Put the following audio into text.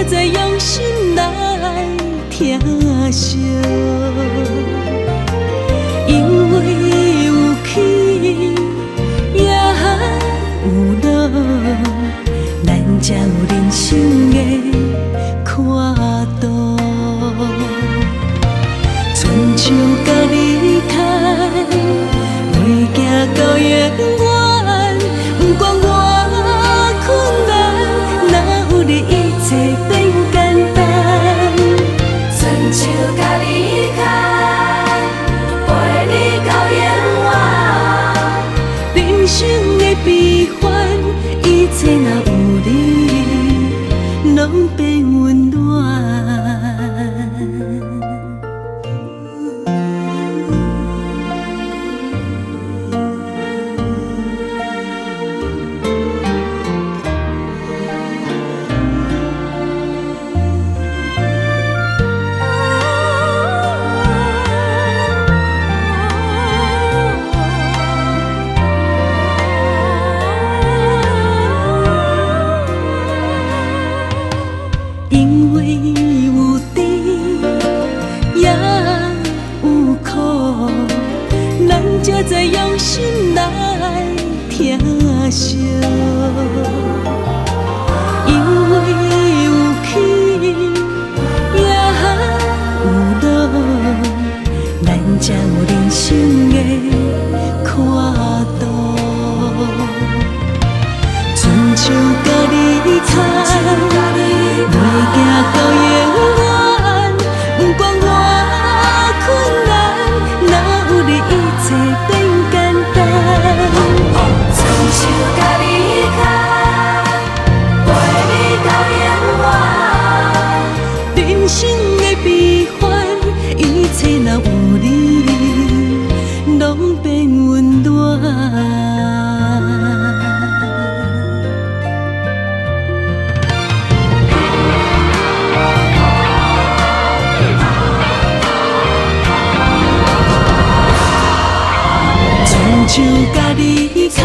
才用心來疼惜。因為有起，也有落，咱才有人生的闊度。賰手共你牽，袂行到永遠，不管偌困難，若有你一切變簡單。賰手共你牽，陪你到永遠。人生的悲歡，一切若有你，攏變溫暖。因為有甜，也有苦，咱才知用心來疼惜。因為有起，也有落，咱才有人生的闊度。賰手共你牽，袂行到永遠，不管偌困難，若有你一切變簡單。賰手共你牽，陪你到永遠。人生的悲歡，一切若有你，攏變溫暖。賰手共你牽，